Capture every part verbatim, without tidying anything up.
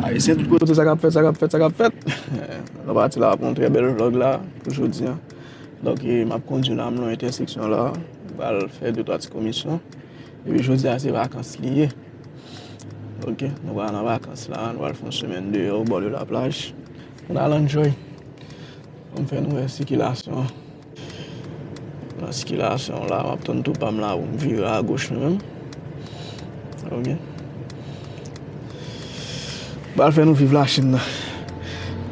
Ayisyen tout kote, sa k ap fèt, sa k ap fèt, sa k ap fèt. Nou pati la pou yon trè bèl vlòg la pou jodi a. Donk, e, m ap kondui la, m nan entèseksyon la, m pral fè de twa ti komisyon. Epi jodi a se vakans li ye. Ok, nou pral nan vakans la, nou pral fè yon semèn deyò, au bord de la plage. Pou n al enjoy. Pou m fè nou wè sikilasyon an. Nan sikilasyon la, m ap tann tou pa m la pou m vire agoch mwen menm. Ok. Pral fè nou viv Lachin nan.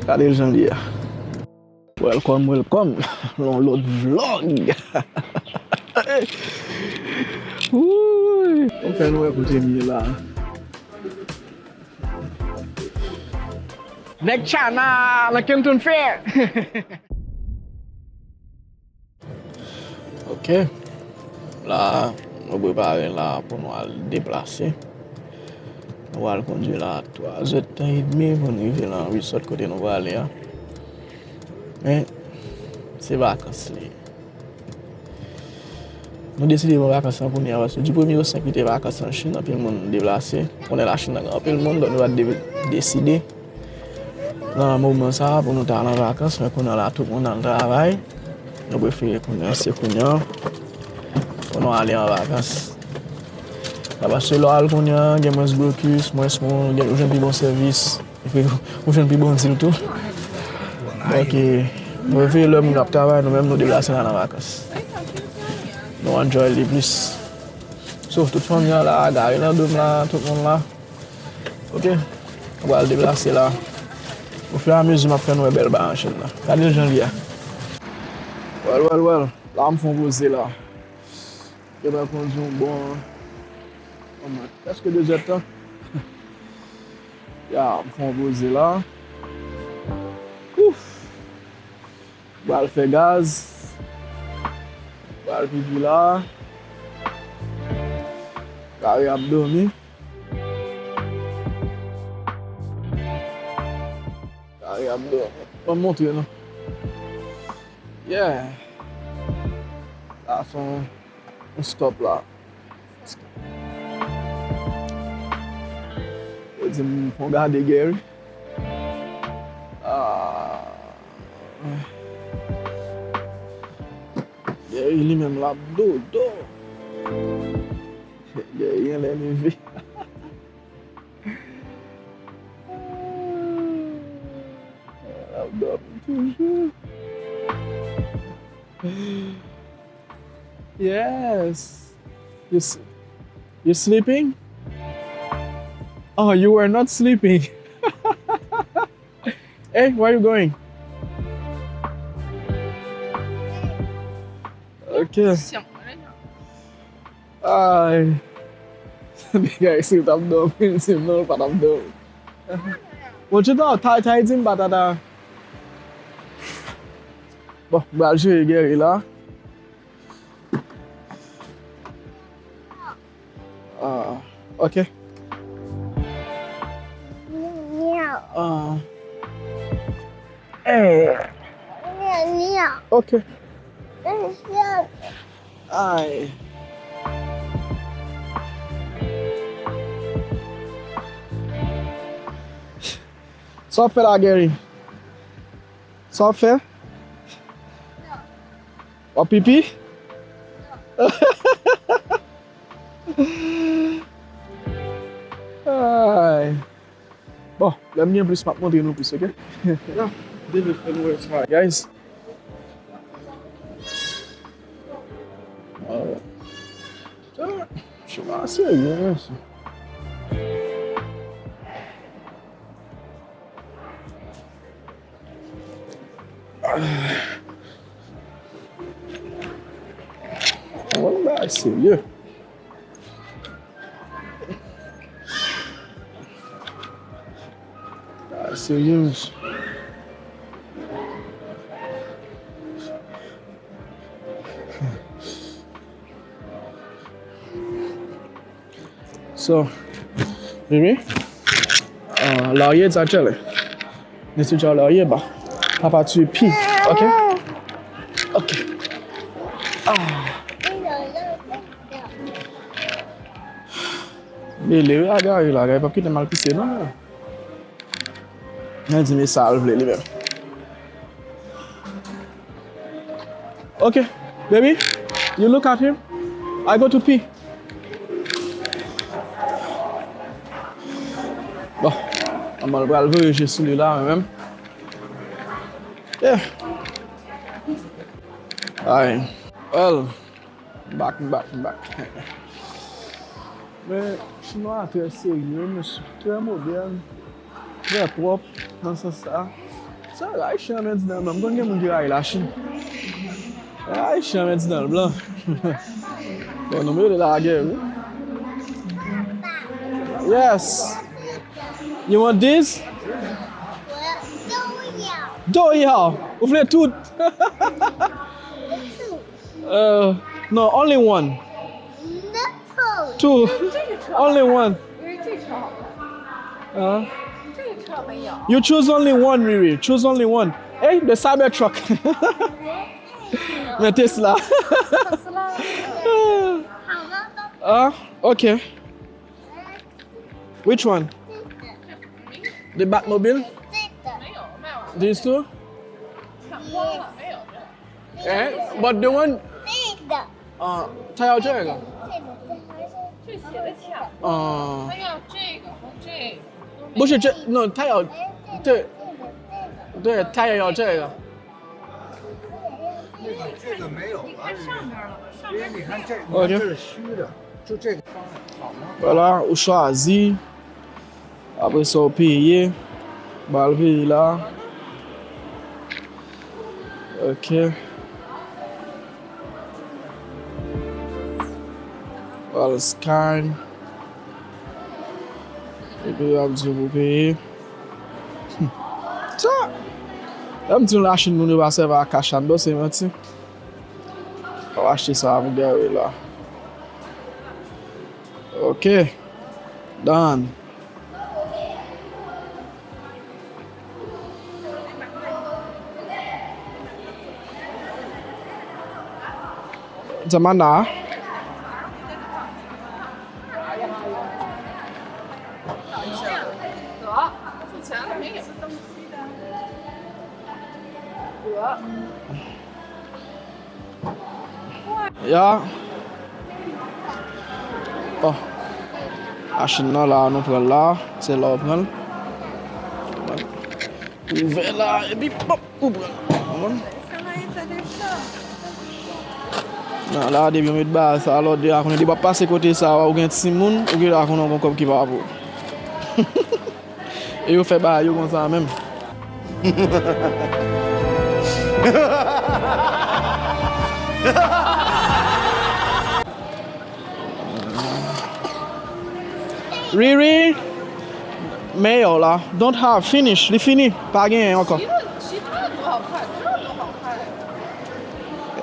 Gade l jan l ye a. Welcome, welcome. Yon lòt vlòg. Wouy. Pou m fè nou wè kote m ye la. Nèg China, nan Kenton Fair. Ok. La, nou prepare la pou nou al deplase. Nou al kondui la twa zè tan edmi pou nou rive nan resort kote nou prale a. Men, se vakans li ye. Nou deside pran vakans lan kounye a, paske di premye o senk li te vakans an Chin, anpil moun deplase. Konnen Lachin nan gen anpil moun, donk nou pa t de-, deside nan moman sa a pou nou ta nan vakans, men kounye a la tout moun nan travay. Nou prefere kounye a, se kounye a pou nou ale an vakans. Paske lè w al kounye a, gen mwens blokis, mwens moun, gen, ou jwenn pi bon sèvis. Epi, ou jwenn pi bon dil tou. Donk, e, nou veye lè moun ap travay, nou menm nou deplase n al nan vakans. Nou enjoy li plis. Sof tout fanmi an la, Gary nan do m la, tout moun la. Ok? Nou pral deplase la. Ofiramezi, m ap fè nou wè bèl bagay an Chin nan. Gade l jan l ye a. Well, well, well. La, m fè yon poze la. Gentan kondui yon bon, bon, prèske de zè tan. Ya, m fè yon poze la. Ouf! Pral fè gaz. Pral pipi la. Gary ap dòmi. Gary ap dòmi. Ban m montre nou. Yeah. Sa se yon, yon stop la. Yo di m fon gade Gary. Ah. Gary li menm l ap dodo. Gary genlè leve. L ap dòmi toujou. Yes. You s-, you sleeping? Oh, you were not sleeping. Hey, where you going? Okay. Ay. Nèg la isi t ap dòmi, li di m non, l pa t ap dòmi. Bon, chita, tay, tay di m pa tata. Bon, m pral jere Gary la. Ah, ok. Ah. Eh. Ok. Ay. Sa w ap fè la, Gary? Sa w ap fè? W ap pipi? Ay. Bon, lè m gen plis, m ap montre nou plis, ok? Ya, deve fè nou wè sa, guys. Alright. Sa, chwa serye, mèsi. Yon bagay serye. Bagay serye, mesye. So, baby, uh, Laurier is actually. Mister Laurier, bah, papa tu es pis, ok? Ok. Ah. Mele wi a Gary la, Gary p ap kite m al pise non. Nan di m e sa l vle li menm. Ok, baby, you look at him. I go to pee. Bon, manman l pral voye je sou li la, mwen menm. Yeah. Ay. Well, m back, m back, m back. Men, chinwa a trè serye, mesye. Trè modèn. Trè pwòp nan sans sa. Sa, Ayisyen anmèdidan blan. M konn gen moun ki rayi Lachin. Ayisyen anmèdidan blan. Bon, nou mele lagè, wi. Yes. You want this? Doya. Ou vle tout? Uh, no, only one. Two. Only one. Huh? You choose only one, Riri. Choose only one. Hey, the Cybertruck. Men Tesla. Ah, ok. Which one? The Batmobile? These two? Eh? But the one, uh, 他要这个。 Uh, 不是这，no, 他要这，对，他也要这个。 这个没有啊，因为你看这，你我就看这是虚的，就这个方案好吗？ Vwala, ou chwazi. Apre sa, ou peye. Ba l peye la. Ok. Ba l scan. Epi, y ap di w pou peye. Sa! Lè m di w Lachin moun yo pa sèvi ak kach la, m panse manti. W ap achte sa pou gade la. Ok. Done. Zamana. Ya. Oh. Machin nan la, nou pran l la. Se la w pran l. Ouvè la, epi pòp, ou pran l. Konprann? Nan, la, depi w met bagay sa, lòd deja konnen, depi w ap pase kote sa, ou gen timoun, ou gentan konnen w gon kòb ki pa pou ou. E yo fè bagay yo konsa menm. Riri, mayo la, don't have, finish, li fini, pa genyen ankò.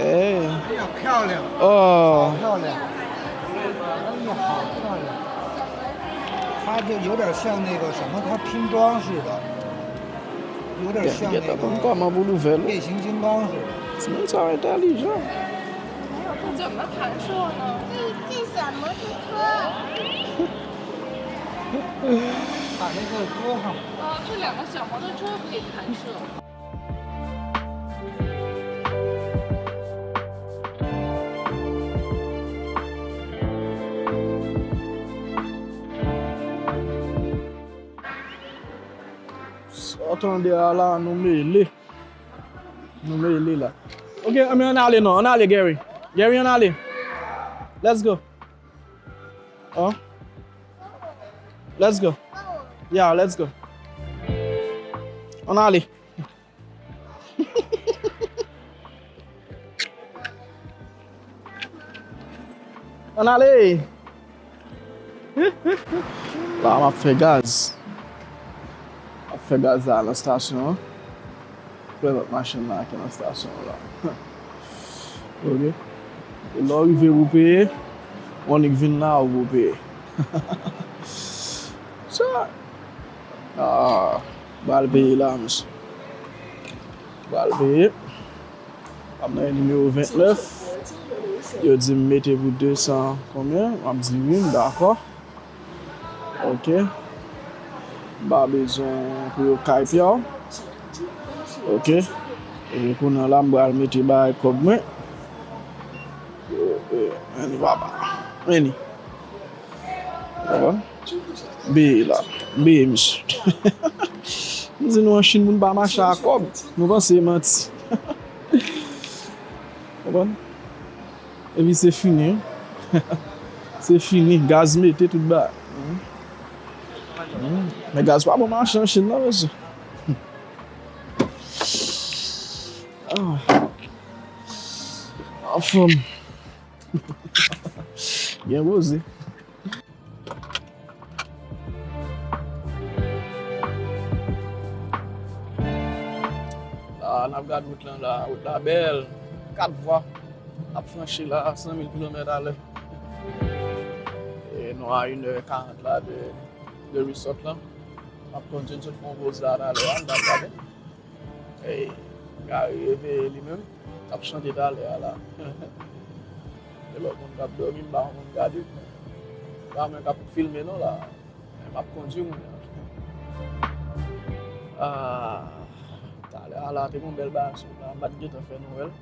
Eh. 哎呀，漂亮，哦，漂亮，哎呀，好漂亮。它就有点像那个什么，它拼装似的，有点像那 Gèt, gèt, konn 个 kòman pou l ouvè l. 变形金刚似的。 Timoun sa yo entèlijan. 这怎么弹射呢？这这什么是车？ 把那个搁上。 啊，这两个小摩托车可以弹射。 Sa w tande a la, nou mele. Nou mele la. Ok, ann ale non, ann ale, Gary. Gary, ann ale. Let's go. Oh. Let's go. Yeah, let's go. Ann ale. Ann ale! La, m ap fè gaz. M ap fè gaz la nan estasyon an. Fè lòt machin la ki nan estasyon an la. Ok. E lè w rive pou peye, w annik vin la, ou pou peye. Sa. Ah, ba l peye la, mesye. Ba l peye. M ap nan nimewo vennèf. Yo di m mete pou de san konbyen? M ap di wi, m dakò. Ok. M pa bezwen pou yo kay Pyè. Ok. E kounye a la, m pral mete bagay kòb mwen. E, e, anni papa. Anni. Konprann? Beye la. Beye misye. M di nou an Chin, moun pa mache ak kòb. Nou panse e manti. Konprann? Epi se fini, wi. Se fini. Gaz mete tout bagay. Hmm. Hmm. Men gaz pa bon mache an Chin, non, mesye. Ah. Anfòm. Byen poze. La, n ap gade wout lan la. Wout la bèl. Kat vwa. N ap franchi la, san mil kilomèt alè. E nou a inè karant la de, de resort lan. M ap kondui n sot fè yon poz la talè a, n ap gade. Ey, Gary reveye li menm. L ap chante talè a la. Gen lòt moun k ap dòmi, m pa konn gade. Pa mwen k ap filme non la. Men m ap kondui moun yo. Ah, talè a la, te gen yon bèl bagay sou la. M pa t gentan fè nou wè l.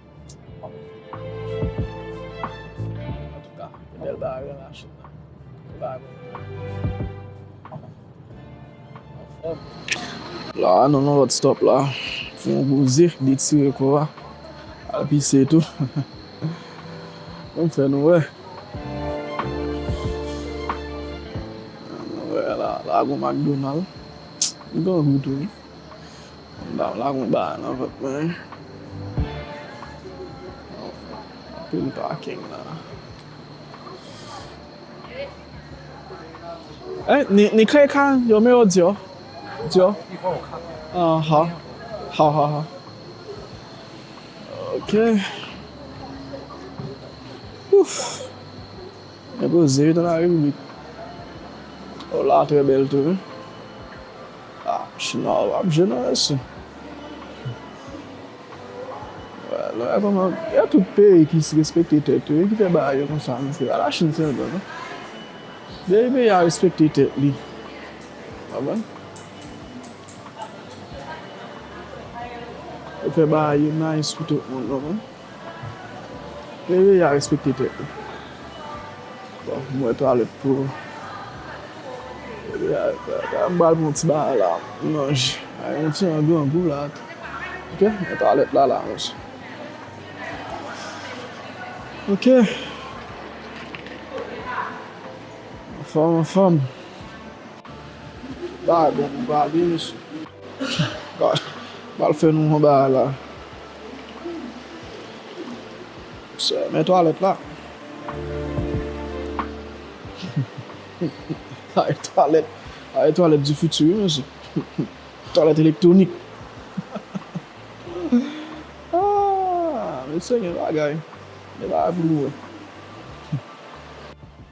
Antouka, se bèl bagay la, Lachin nan. Se bagay bon. Anfòm. La, nou nan lòt stop la. Fè yon poze, detire kò a. Al pise tou. Bon, fè nou wè. Nou wè la, la gon McDonald. M grangou tou, wi. M pa la gon bagay nan vant mwen. Anpil paking la. Eh, ni, ni kay kan yo me yo dio. Dio. Aha. Ha, ha, ha. Ok. Ouf. Byen poze, wi, nan la repiblik. Oh, la trè bèl tou, wi. Ah, Chin ap jwe nan rès. Wè, lè kòman, gen tout peyi ki respekte tèt yo, ki fè bagay yo konsa, men se pa Lachin sèlman, non. Depi peyi a respekte tèt li. Konprann? Yo fè bagay yo nice pou tout moun, konprann? Depi peyi a respekte tèt li. Bon, m wè twalèt pou. M pral pran yon ti bagay la, m manje. Ay, yon ti jan grangou la. Ok, men twalèt la, la, mesye. Ok. Anfòm, anfòm. Bagay bon pou pale, mesye. Pral fè nou yon bagay la. Se, men twalèt la. Ay, twalèt. Ay, twalèt du futur, wi, mesye. Twalèt elektwonik. Ah, mesye, gen bagay. Gen bagay pou nou wè.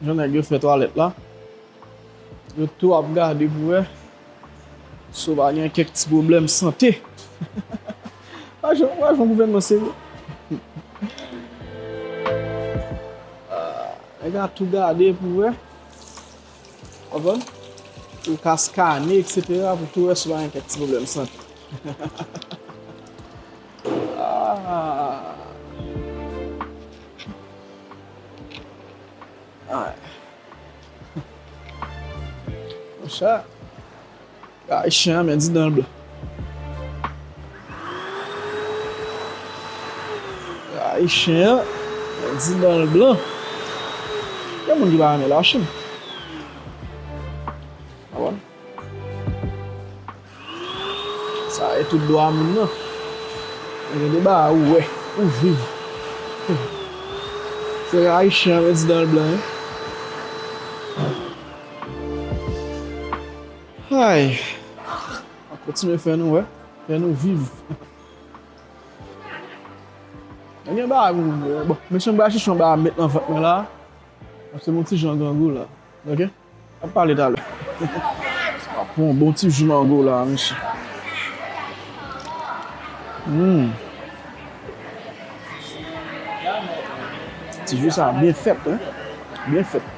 Jan nèg yo fè twalèt la. Yo tou ap gade pou wè si w pa gen kèk ti pwoblèm sante. Pa jan, pa jan gouvènman serye. Ah, nèg la tou gade pou wè. Konprann? Pou ka skane, et cetera, pou tou wè si w pa gen kèk ti pwoblèm sante. Ah. Ah. Monchè, Ayisyen an, men di dan l blan. Ayisyen an, men di dan l blan. Gen moun ki pa renmen Lachin. Konprann? Sa e tout dwa moun nan. Men gen de bagay ou wè, ou viv. Se Ayisyen an, men di dan l blan, wi. Ay. Ap kontinye fè nou wè, fè nou viv. Men gen bagay pou nou wè. Bon, mesye, m pral chèche yon bagay m met nan vant mwen la. Paske m yon ti jan grangou la. Ok? N ap pale talè. Ap pran yon bon ti ji mango la, mesye. Hmm. Ti ji sa byen fèt, wi. Byen fèt.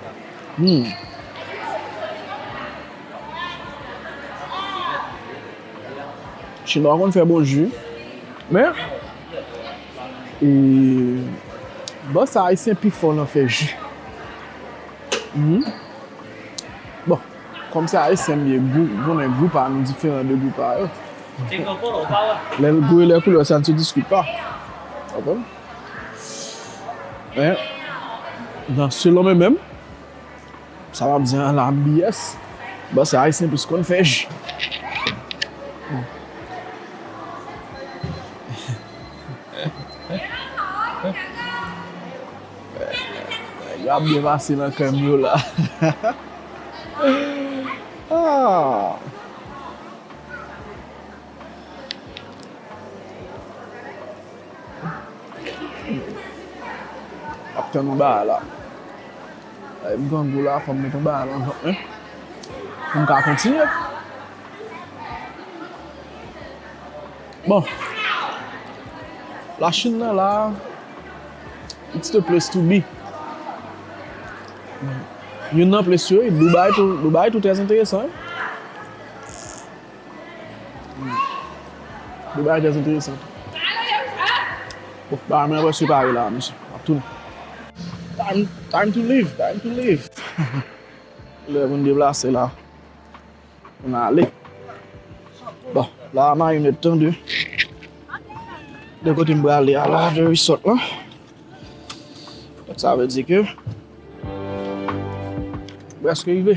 Hmm. Chinwa konn fè bon ji. Men, e, bò sa ayisyen pi fò nan fè ji. Mhm. Bon, kòm se ayisyen m ye, gou, konnen gou pa nou diferan de gou pa yo. Lè gou e lè koulè, ça ne se discute pas. Ou konprann? Men, nan selon mwen menm, sa m ap di an la B S, bon, se ayisyen plis konn fè ji. Nèg yo ap byen pase nan krèm yo la. Ah. Ap tann yon bagay la. Lè m grangou la, fò m met yon bagay nan vant mwen pou m ka kontinye. Bon, Lachin nan la, it's the place to be. Youn nan ples yo, wi. Dubai tou, Dubai tou trè enteresan, wi. Dubai trè enteresan. Bon, bagay mwen prèske pare la, mesye. M ap tounen. Time, time to leave, time to leave. Lè pou n deplase la. Pou n ale. Bon, la a Marionette tan de. De kote m prale a la, de resort lan. Donk sa vle di ke prèske rive.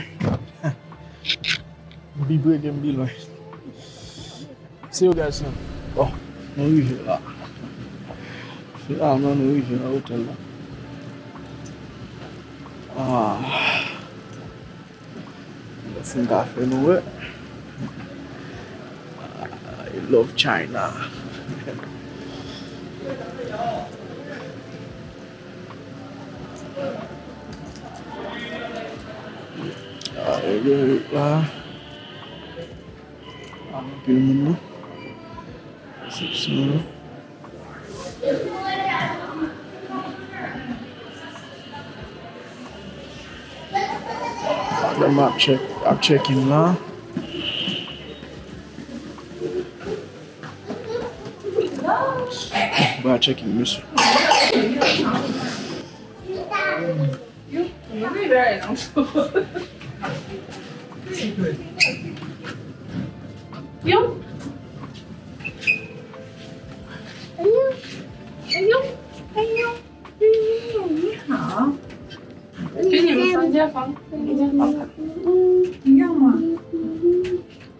M pi pre ke m pi lwen. Se yo guys lan. Bon, nou rive la. Finalman, nou rive nan otèl la. Ah. Lè fin kafe nou wè. I love China. Ah, e gen la. Anpil moun nan. Resepsyon an. Madanm ap check, ap check in la. Ba check in, mesye.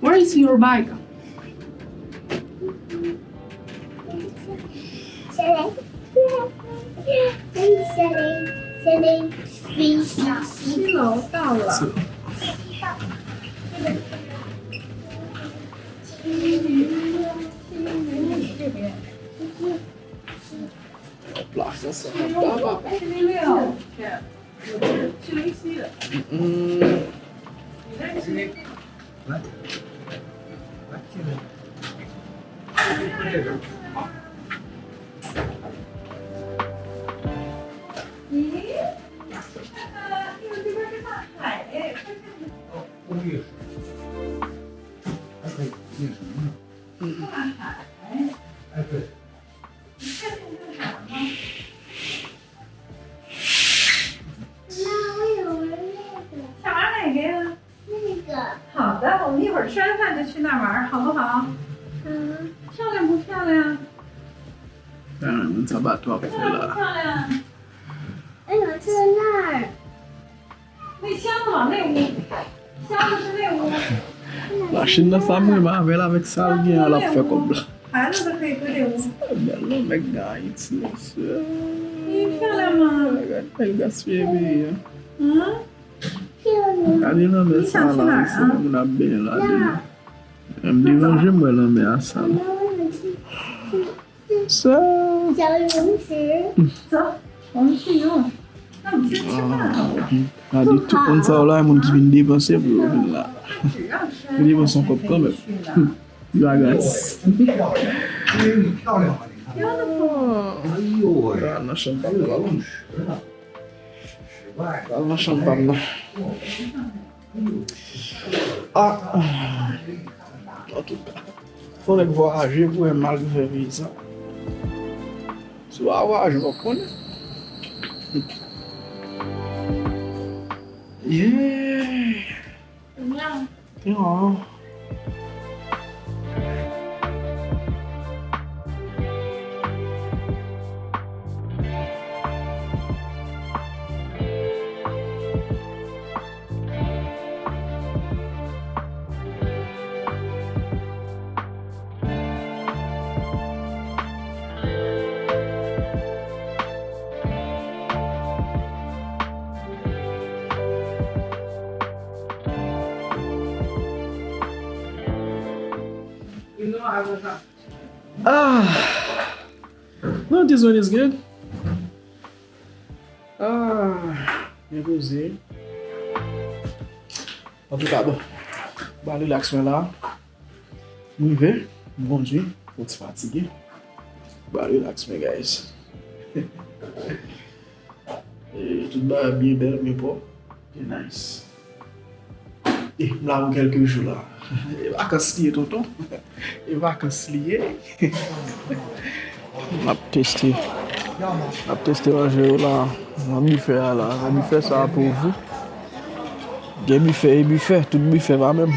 Where is your bag? Plafon sa ap baba. Mm-mm. Chama a Negra. 好的，我们一会儿吃完饭就去那儿玩儿，好不好？嗯。漂亮不漂亮？ Tande sa bato ap fè la. 漂亮不漂亮？哎，我坐那儿。那箱子往那屋，箱子是那屋。 Lachin nan sa m renmen avè l avèk sa l gen an l ap fè kòb la. 孩子都可以搁这屋。 Bèl lanmè k gen Ayiti, mesye. 漂亮吗？ Gade, gade gaspiye peyi a. 嗯。 Gade lanmè sa la, se moun ap benyen ladan l. Menm devanje m wè lanmè a sal. Sa. 走，我们去用。那我们先吃饭。 Ah, gade tout moun sa yo la, moun ki vin depanse pou yo vin la. Yo depanse yon kòb kanmenm. Yo a gratis. Ah, nan chanm pa m nan. Al nan chanm pa m nan. Ah. Antouka. Fò nèg vwayaje pou wè mal yo fè peyi sa. Si w pa vwayaje, w p ap konnen. Yeah. Yo. Ah. No, this one is good. Ah, byen poze. Antouka, bon. Ba relax mwen la. M rive, m kondwi, fò ti fatige. Ba relax mwen, guys. E, tout bagay byen bèl, byen pwòp, byen nice. E, m la pou kèlke jou la. E vakans li ye, tonton. E vakans li ye. M ap teste. M ap teste manje yo la. Nan bifè a la. Nan bifè sa a pou vou. Gen bifè e bifè. Tout bifè pa menm.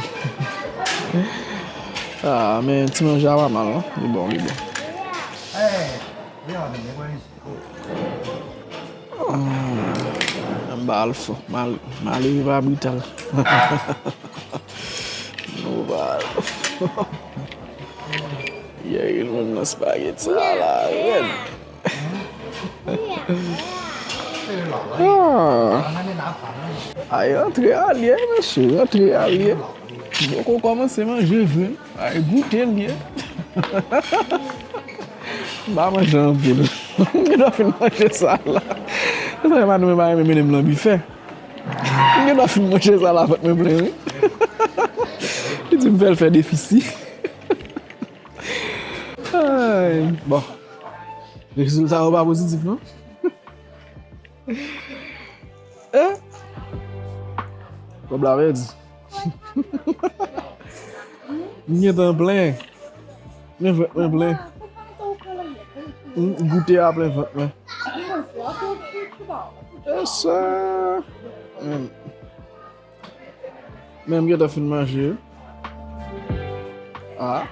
Ah, men ti manje a pa mal, non? Li bon, li bon. Ah, m ba l fò. Mal, malere pa brital. Nou ba l fò. Yè, yon moun nan spaghetti sa la, rèd. Ah. Ay, rantre alye, mesye, rantre alye. Bon, kon kòmanse manje vre. Ay, goute l ye. M pa manje anpil. M gen dwa fin manje sa la. Se sa fè madanm mwen pa renmen mennen m nan bifè. M gen dwa fin manje sa la, vant mwen plen, wi. Li di m fè l fè defisi. Ay, bon. Rezilta yo pa pozitif, non? Eh? Kòb la pèdi. M gentan plen. Men vant mwen plen. M goute a plen vant mwen. E sa. Hmm. Men m gentan fin manje. Ah.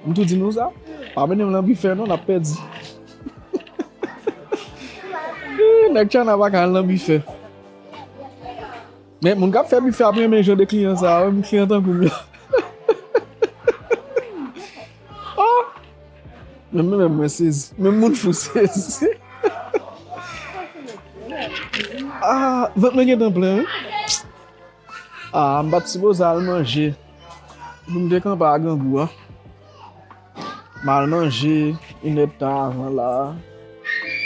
M tou di nou sa. Pa mennen m nan bifè non, n ap pèdi. Ih, nèg Tchana pa ka al nan bifè. Men moun k ap fè bifè ap renmen jan de kliyan sa yo, menm kliyan tankou m yo. Oh! Menm mwen menm mwen sezi. Menm moun fou sezi. Ah, vant mwen gentan plen, wi. Ah, m pa t sipoze al manje. Pou m te kanpe a grangou a. M al manje inèdtan avan la.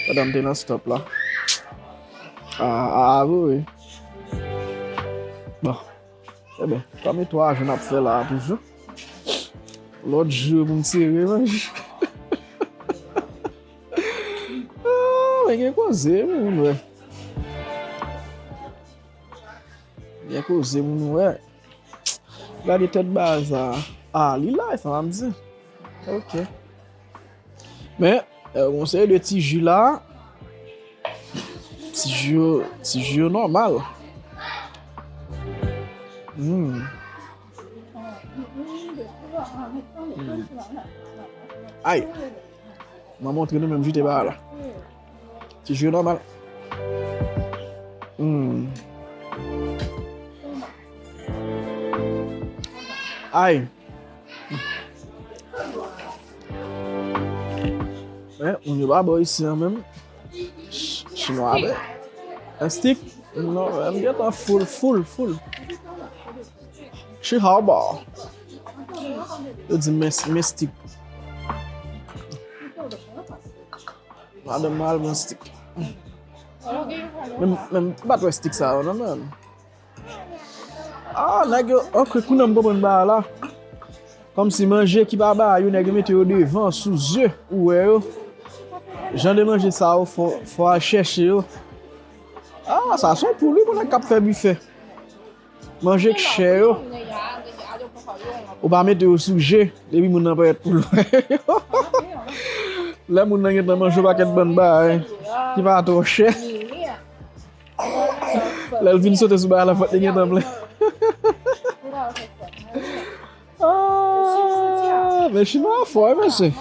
Pandan m te nan stop la. Ah, ah, wi, wi. Bon. Eben, kòm e twa jou n ap fè la a toujou. Lòt jou pou m sere manje. Ah, men gen koze, wi, moun wè. Gen koze moun wè. Gade tèt baza. Ah, li la, e sa m ap di. Ok. Men, eh, yon seri de ti ji la. Ti ji yo, ti ji yo nòmal. Hmm. Hmm. Ay. Mwen montre nou menm jite ba la. Ti ji nòmal. Hmm. Ay. Men, moun yo pa bò isi an menm. Ch-, chinwa avè. Un stick? Non, m gentan full, full, full. Chihuahua. Yo di men, men stick. Madanm mwen al pran stick. Men, men, m pa t wè stick sa yo, non, menm. Ah, nèg yo, ok, kounye a m konprann bagay la. Kòmsi manje ki pa ba yo, nèg yo mete yo devan, sou zye, ou wè yo. Jan de manje sa yo, fò, fò al chèche yo. Ah, sa se yon poul, wi, pou nèg k ap fè bifè. Manje k chè yo. Ou pa mete yo sou je, depi moun nan parèt pou l wè yo. Lè moun nan gentan manje yon pakèt bann bagay ki pa twò chè. Lè l vin sote sou bagay la, fòk li gentan plen. Ah, men chinwa fò, wi, mesye.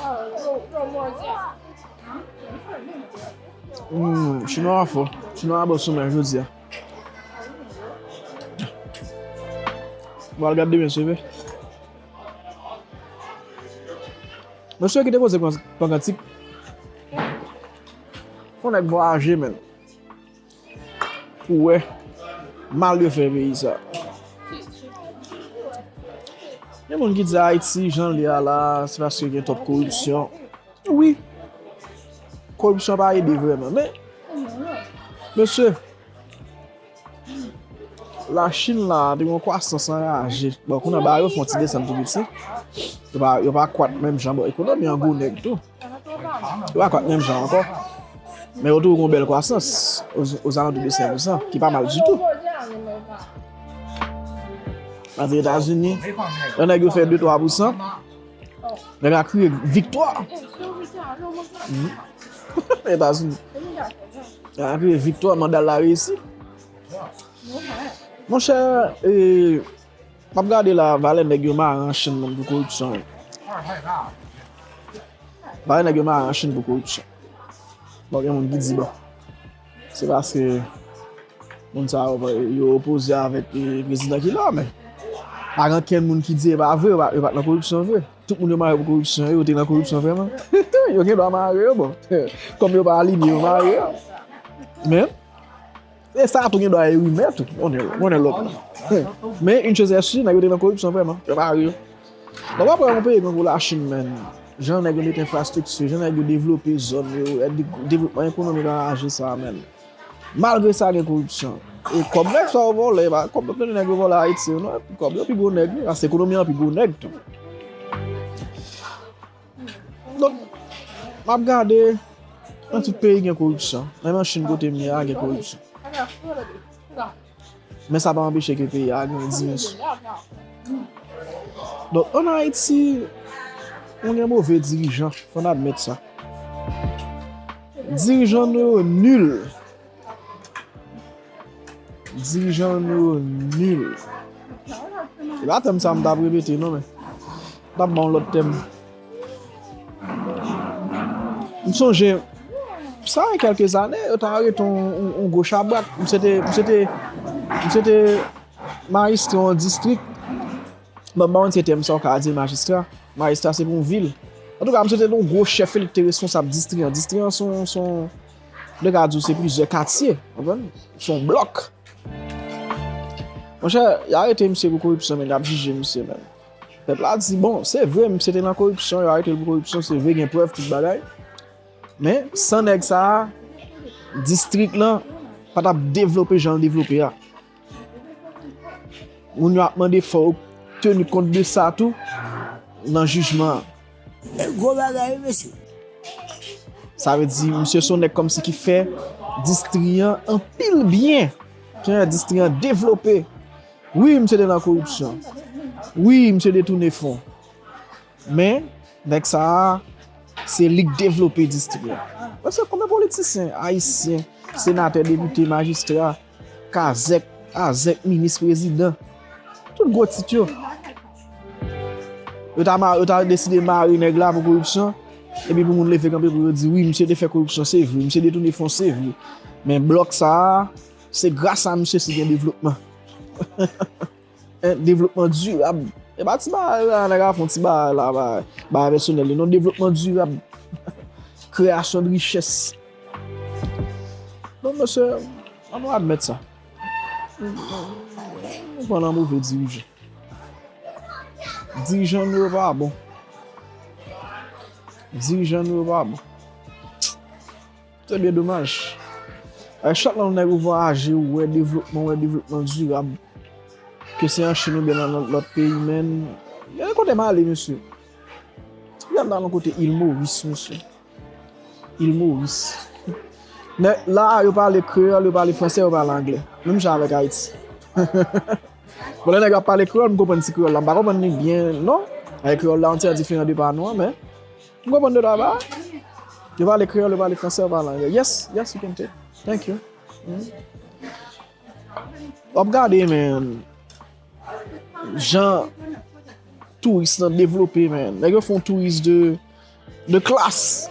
Hmm, chinwa fò. Chinwa bon sou mwen jodi a. Bon, al gade demen, seve. Mesye, kite koze pran, pran kantik. Fò nèg vwayaje, menn. Pou wè mal yo fè peyi sa. Gen moun ki di Ayiti, jan l ye a la, se paske gen twòp koripsyon. Wi, koripsyon pa ede vrèman, men, mesye, Lachin la, te gen yon kwasans anraje. Bon, kounye a, ba yo fè yon ti desann tou piti. Yo pa, yo pa kwat menm jan, bon, ekonomi an gwo nèg tou. Yo pa kwat menm jan ankò. Men yo toujou gen yon bèl kwasans, ozalantou de senk pousan, ki pa mal ditou. Nan Etazini, lè nèg yo fè de twa pousan, nèg la kriye viktwa. Mhm. Etazini. Nèg la kriye viktwa, manda l la reyisi. Monchè, e, m ap gade la, valè nèg yo mare an Chin menm pou koripsyon, wi. Valè nèg yo mare an Chin pou koripsyon. Bon, gen moun ki di, bon, se paske moun sa yo, yo opoze avèk, e, prezidan ki la, men pa gen okenn moun ki di e pa vre, yo pa, yo pa t nan koripsyon vre. Tout moun yo mare pou koripsyon, yo te nan koripsyon vrèman. Yo gen dwa mare yo, bon. Kòm yo pa alinye, yo mare yo. Men, e sa tou gen dwa e rimè tou. Konnen, konnen lòt la. Men, une chose est sûre, nèg yo te nan koripsyon vrèman. Yo mare yo. Donk, w ap wè yon peyi tankou Lachin, menn. Jan nèg yo mete enfrastrikti, jan nèg yo devlope zòn yo, e de-, devlopman ekonomik anraje sa, menn. Malgre sa, gen koripsyon. E kòb nèg sa yo vòlè, e pa kòb yo tande nèg yo vòlè Ayiti yo, non. Kòb yo pi gwo nèg, wi, paske ekonomi an pi gwo nèg tou. Donk, m ap gade, nan tout peyi gen koripsyon. Menm an Chin kote m ye a, gen koripsyon. Men sa pa anpeche ke peyi a gen dimansyon. Donk, ann Ayiti, nou gen move dirijan, fò n admèt sa. Dirijan nou yo nil. Dirijan nou yo nil. Se pa tèm sa m t ap repete, non, men m t ap ba yon lòt tèm. M sonje, sa gen kèlke zane, yo ta arete yon, yon, yon gwo chabrak. Misye te, misye te, misye te majistra yon distrik. Bon, m pa konn si se tèm sa w ka di l majistra. Majistra se pou yon vil. Antouka, misye te yon gwo chèf, li te responsab distri an. Distri an se yon, se yon, m te ka di w se plizyè katye, w konprann? Se yon blòk. Monchè, y arete misye pou koripsyon, men y ap jije misye, men. Pèp la di, bon, se vre, misye te nan koripsyon, yo arete l pou koripsyon, se vre, gen prèv, tout bagay. Men, san nèg sa a, distrik lan pa t ap devlope jan l devlope a. Moun yo ap mande fò yo teni kont de sa tou nan jijman an. E gwo bagay, wi, mesye. Sa vle di, misye se yon nèg kòmsi ki fè distri an anpil byen. Ki fè distri an devlope. Wi, misye te nan koripsyon. Wi, misye detounen fon. Men, nèg sa a, se li k devlope distri a. Paske konbyen politisyen ayisyen, senatè, depite, majistra, kazèk, azèk, minis, prezidan, tout gwo tit yo. Yo ta ma-, yo ta deside mare nèg la pou koripsyon, epi pou moun leve kanpe pou yo di, wi, misye te fè koripsyon, se vre, misye detounen fon, se vre. Men blòk sa a, se gras a misye si gen devlopman. Hein, devlopman dirab. E pa ti bagay la, nèg ap fè yon ti bagay la, bagay, bagay pèsonèl li. Non, devlopman dirab. Kreyasyon de richès. Donk, mesye, ann nou admèt sa. Nou pran nan move dirijan. Dirijan nou yo pa bon. Dirijan nou yo pa bon. Se byen domaj. Chak lè yon nèg ou vwayaje, ou wè devlopman, ou wè devlopman dirab, ke se an Chin oubyen nan lòt, lòt peyi, menn. Gen kote m ale, mesye. Yè m t al yon kote Il Moris, mesye. Il Moris. Nèg la, yo pale kreyòl, yo pale fransè, yo pale anglè. Menm jan avèk Ayiti. Bon, lè nèg yo ap pale kreyòl, m konprann ti kreyòl la. M pa konprann li byen, non. Avèk kreyòl la, yon ti jan diferan de pa nou an, men m konprann de twa bagay. Yo pale kreyòl, yo pale fransè, yo pale anglè. Yes, yes, you can take. Thank you. Mm. W ap gade, man, jan touris lan devlope, man. Nèg yo fè yon touris de, de klas.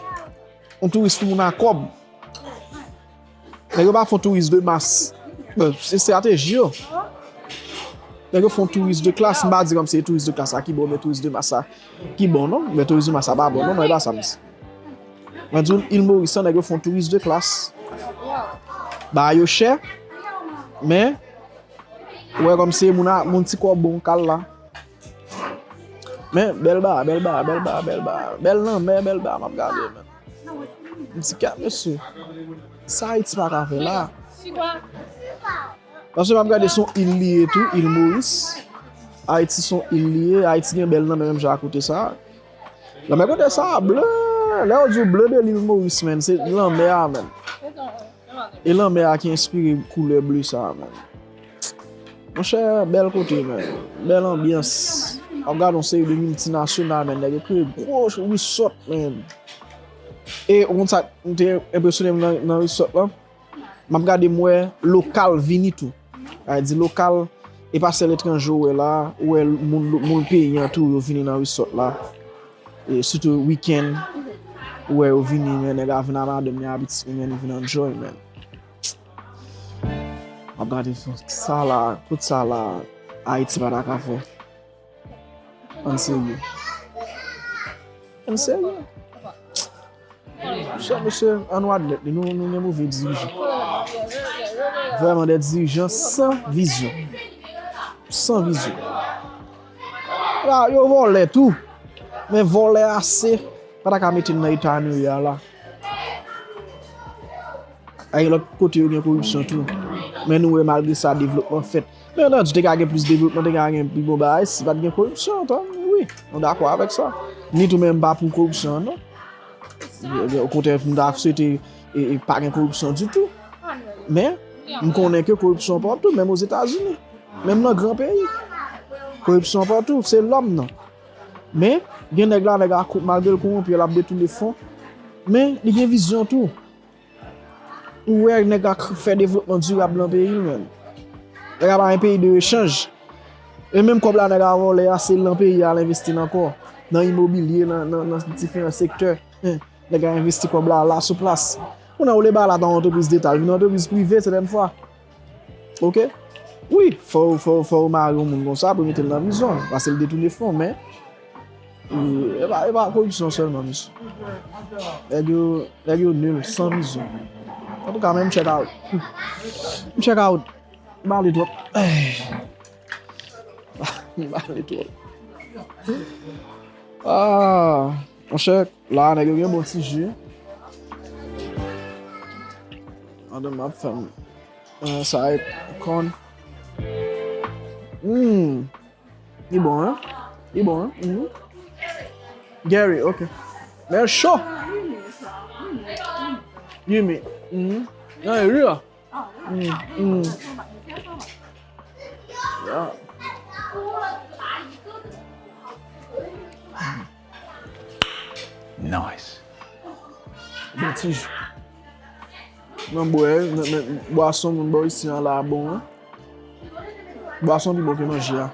Yon touris pou moun a kòb. Nèg yo pa fè yon touris de mas. Bon, se estrateji yo. Nèg yo fè yon touris de klas, m pa di kòm se touris de klas la ki bon, men touris de mas la ki bon, non. Men touris de mas la pa bon, non, non, e pa sa, mesye. Mwen di w, Île Maurice, nèg yo fè yon touris de klas. Bagay yo chè, men, ou wè kòm se moun a, moun ti kòb bon k al la. Men, bèl ba, bèl ba, bèl ba, bèl ba. Bèl lanmè, bèl ba, m ap gade, men. M di, gad, mesye. Sa Ayiti pa ka fè la. Paske m ap gade, se yon il li ye tou, il Moris. Ayiti se yon il li ye. Ayiti gen bèl lanmè menm jan ak kote sa. Lanmè kote sa a ble. Lè yo di w ble de lil Moris, menn, se lanmè a, menn. E lanmè a ki enspire koulè ble sa a, menn. Monchè, bèl kote, menn. Bèl anbyans. W ap gade yon seri de miltinasyonal, menn. Nèg yo kreye gwo resort, menn. E ou konn sa k te enpresyone m nan, nan resort lan? M ap gade, m wè lokal vini tou. Sa vle di lokal, e pa sèl etranje ou wè la, ou wè moun, moun peyi an tou, yo vini nan resort la. E sitou wikenn, ou wè yo vini, men nèg la vin a madanm li, a pitit li, men yo vin enjoy, men. M ap gade sa la, tout sa la, Ayiti pa ta ka fè. Ann serye. Ann serye. Chè mesye, ann ou admèt li, nou, nou gen move dirijan. Vrèman, de dirijan san vizyon. San vizyon. La, yo vòlè tou. Men vòlè ase, pa ta ka mete n nan eta nou ye a la. Ay, lòt kote yo gen koripsyon tou. Men nou wè, malgre sa, devlopman fèt. Byen antandi, te ka gen plis devlopman, te ka gen pi bon bagay, si pa t gen koripsyon, tan, wi, nou dakò avèk sa. Ni tou menm pa pou koripsyon an, non. Okontrè, m ta swete, e, e, pa gen koripsyon ditou. Men, m konnen ke koripsyon pa tou, menm Ozetazini. Menm nan gran peyi. Koripsyon pa tou, se lòm nan. Men, gen nèg la, nèg la, malgre l kowonpi, l ap detounen fon. Men, li gen vizyon tou. Ou wè nèg la k-, fè devlopman dirab nan peyi l, menn. Nèg la pa yon peyi de echanj. E menm kòb la nèg la vòlè a, se nan peyi a l envesti l ankò. Nan imobilye, nan, nan, nan diferan sektè. Nèg la envesti kòb la, la sou plas. Kounye a ou le ba la ta yon antrepriz deta, l vin yon antrepriz prive sètèn fwa. Oke? Wi, fò, fò, fò ou mare yon moun konsa pou mete l nan prizon, paske l detounen fon, men, e, e pa, e pa koripsyon sèlman, mesye. Nèg yo, nèg yo nil, san vizyon. Antouka, men m check out. M check out. M ale twòp. M ale twòp. Ah, monchè, la, nèg yo gen bon ti ji. Ann, m ap fè m, eh, sa e kòn. Hmm. Li bon, hein? Li bon, hein? Mhm. Gary, ok. Men cho. Yumi. Mhm. Nan, e ri a. Mm, mm. Ya. Nice. Bon ti ji. Nan bwè, nan, nan bwason moun ba w isi an la bon, wi. Bwason pi bon ke manje a.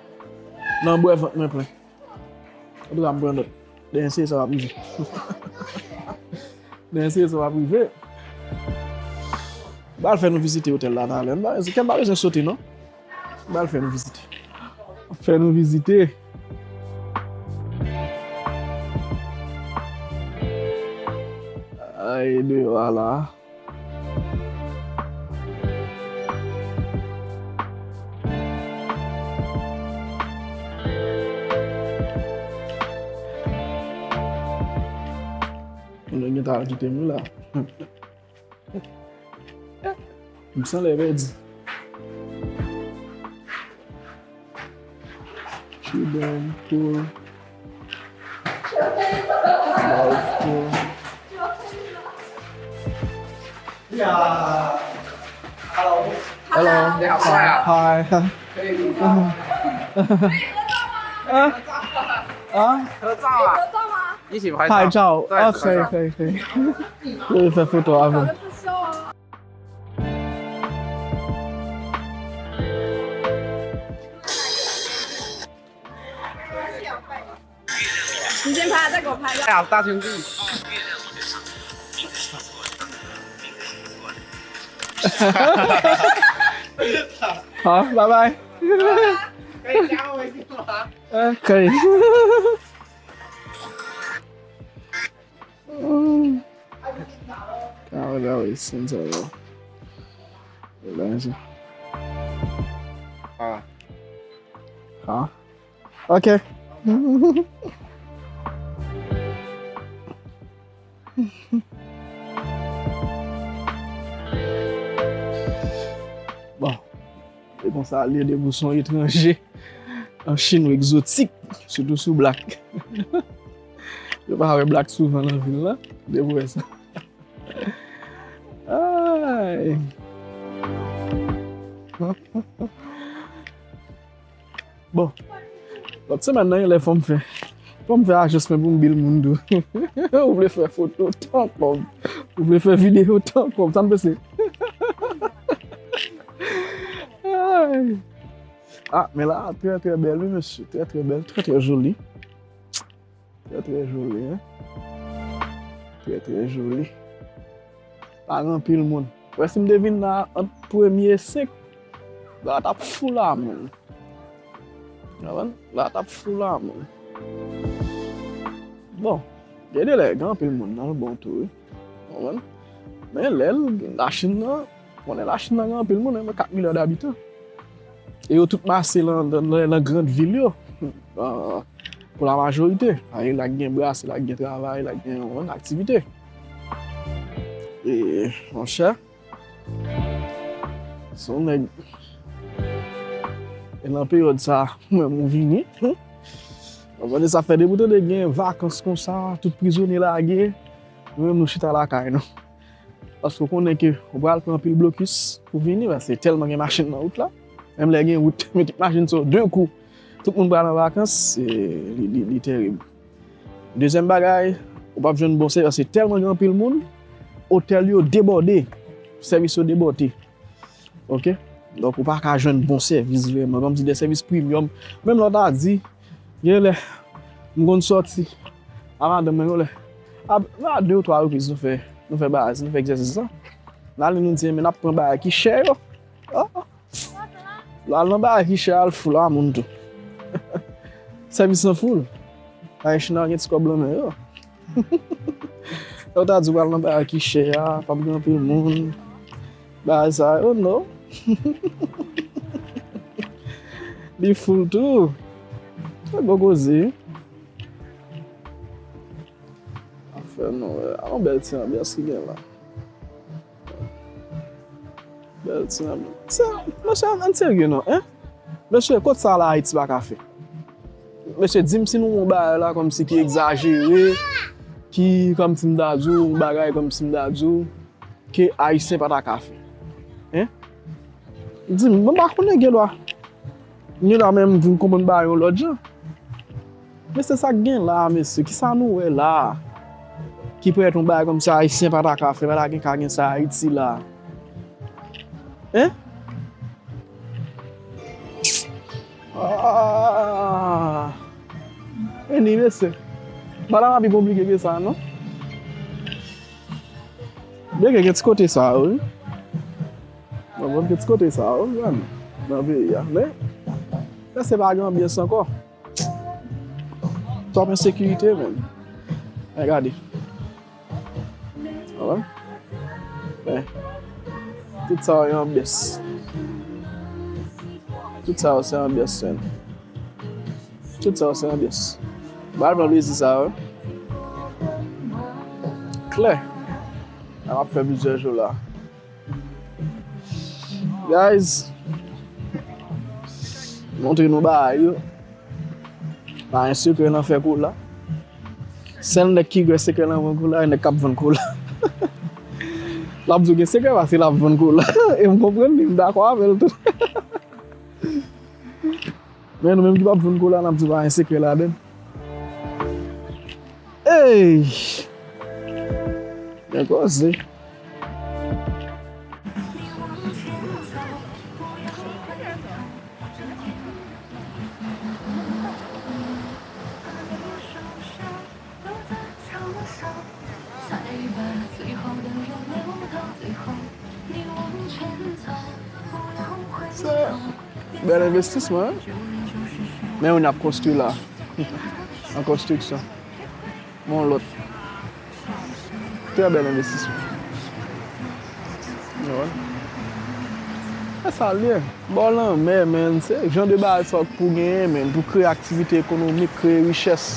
Nan bwè vant mwen plen. Antouka, m pran nòt. Dènye seri sa p ap rive. Dènye seri sa p ap rive. M pral fè nou vizite otèl la talè. M pa, kè m pa bezwen sote, non. M pral fè nou vizite. Fè nou vizite. Ay, deyò a la. Mwen gen ta kite m la. M sanlè pèdi. Chewbang, Cole. Life, Cole. Hello. Hi. Hi. 啊啊！拍照。OK OK OK， yo fè foto avè m. Bye bye. OK. Kawada wi, sense yo. Yo la se. Ah. Ah. OK. Bon. E konsa l ye depi w se yon etranje, yon chinwa egzotik, sitou si w black. Yo pa wè black souvan nan vil la, depi w wè sa. Ay. Bon. Lòt semèn nan, genlè fò m fè. Fò m fè ajans mwen pou m bill moun tou. Ou vle fè foto tan kòb. Ou vle fè videyo tan kòb. Sa m panse. Ay. Ah, men la, trè, trè bèl, wi, mesye. Trè, trè bèl. Trè, trè joli. Trè, trè joli, hein. Trè, trè joli. Pa gen anpil moun. Wè, si m te vin la ant premye e senk, la t ap fou la moun. Ou konprann? La t ap fou la moun. Bon, gen de lè, gen anpil moun nan l bon tou, wi. Ou konprann? Men lè l, Lachin nan, konnen Lachin nan gen anpil moun, wi, kat milya d'abitan. E yo tout mache lan, lan, lan, lan gran vil yo. Ah, pou la majorite. Ah, e la k gen bras, e la k gen travay, e la k gen, yon aktivite. E, monchè, se yon nèg. E nan peryòd sa, mwen, mwen vini. Mwen, sa fè depi w tande gen vakans konsa, tout prizonye lage. Nou menm, nou chita lakay nou. Paske w konnen ke ou pral pran anpil blokis pou vini, paske tèlman gen machin nan wout la. Menm lè gen wout, men tout machin sa yo, de kou, tout moun pral an vakans, e, li, li, li terib. Dezyèm bagay, ou p ap jwenn bon sèvis, paske tèlman gen anpil moun, otèl yo debòde, sèvis yo debòde. Oke? Donk, ou pa ka jwenn bon sèvis vrèman, kòmsi de sèvis premyòm. Menm lè w ta di, gen lè, m konn sòti a madanm mwen, gen lè, a, a de ou twa repriz nou fè, nou fè bagay, nou fè egzèsis la. N ale nou di, men n ap pran bagay ki chè yo. Ah, ah. Lè al nan bagay ki chè, al fou la moun tou. Sèvis lan fou. Ayisyen an gen ti kòb lan men yo. Lè w ta di w al nan bagay ki chè a, p ap gen anpil moun. Bagay sa yo, non. Li fou tou. Se bon koze. Afè nou, wè. A yon bèl ti anbyans ki gen la. Bèl ti anbyans. Sa, mesye, ann serye non, en? Mesye, kot sa la Ayiti pa ka fè? Mesye, di m si nou wè yon bagay la kòmsi ki egzajere, ki, kòmsi m ta di w, yon bagay kòmsi m ta di w, ke Ayisyen pa ta ka fè. En? Di m, mwen pa konnen gen dwa. Gen dwa menm vin konprann bagay yon lòt jan. Men se sa k gen la, mesye. Kisa nou wè la a? Ki parèt yon bagay kòmsi Ayisyen pa ta ka fè, pa ta gen ka gen sa Ayiti la. En? Ah! Vini, mesye. Bagay la pa pi konplike ke sa, non? Byen ke gen ti kote sa yo, wi. Bon, bon, gen ti kote sa yo, wi, nan peyi a. Men, men se pa gen anbyans ankò. Twòp ensekirite, menm. Men gade. Wè. Men, tout sa yo anbyans. Tout sa yo se anbyans, menm. Tout sa yo se anbyans. Ba l pran plezi sa yo. Klè. N ap fè plizyè jou la. Guys, montre nou bagay yo. Pa gen sekrè nan fè kola. Sèl nèg ki gen sekrè nan vann kola, e nèg k ap vann kola. L ap di w gen sekrè paske l ap vann kola. E m konprann li, m dakò avè l tou. Men nou menm ki p ap vann kola, n ap di pa gen sekrè ladan l. Ey! Gen koze. Se bèl envestisman, wi. Men yon ap konstwi la. An konstriksyon. Yon lòt. Trè bèl envestisman. Ou konprann? E sa l ye. Bò lanmè, menn. Se jan de bagay sa w pou genyen, menn. Pou kreye aktivite ekonomik, kreye richès.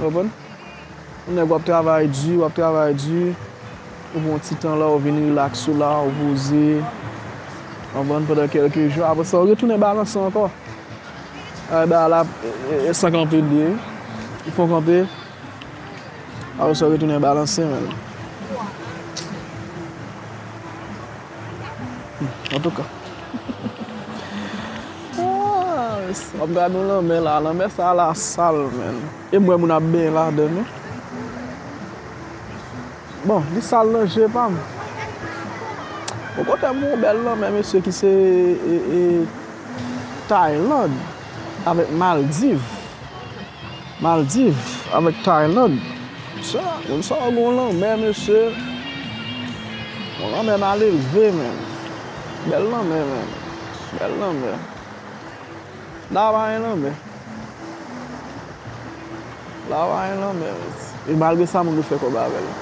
Ou konprann? Yon nèg w ap travay di, w ap travay di, ou pran yon ti tan la, ou vin rilaks ou la, ou poze, w konprann, pandan kèlke jou. Apre sa, ou retounen balanse ankò. Ay, ba la, e, e, e san kanpe l ye. Ou fè w kanpe. Apre sa, ou retounen balanse, menn. Antouka. Ah, w ap gade yon lanmè la. Lanmè sa la sal, menn. E m wè moun ap benyen ladan l, wi. Bon, li sal nan je pa m. Okontrè, m wè yon bèl lanmè, mesye, ki se, e, e, Tayland avèk Maldiv. Maldiv avèk Tayland. Sa, moun sa yo gen yon lanmè, mesye. Yon lanmè malelve, menn. Bèl lanmè, menn. Bèl lanmè. La pa gen lanmè. La pa gen lanmè, mesye. E malgre sa, moun yo fè kòb avè l.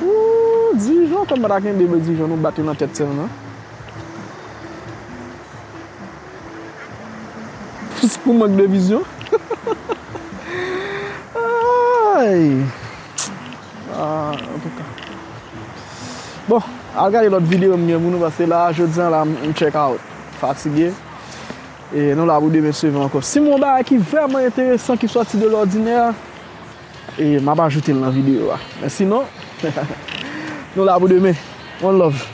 Ooh, Dijon, kòm pa ta kenbe, men Dijon, nou bat yo nan tèt sèlman. Pou mank de vizyon. Ay. Ah, antouka. Bon, al gade lòt videyo m gen pou nou, paske la, jodi a la, m check out. Fatige. E nou la pou demen seve ankò. Si m wè yon bagay ki vrèman enteresan, ki sòti de lòdinè, e m ap ajoute l nan videyo a. Men sinon, nou la pou demen. One love.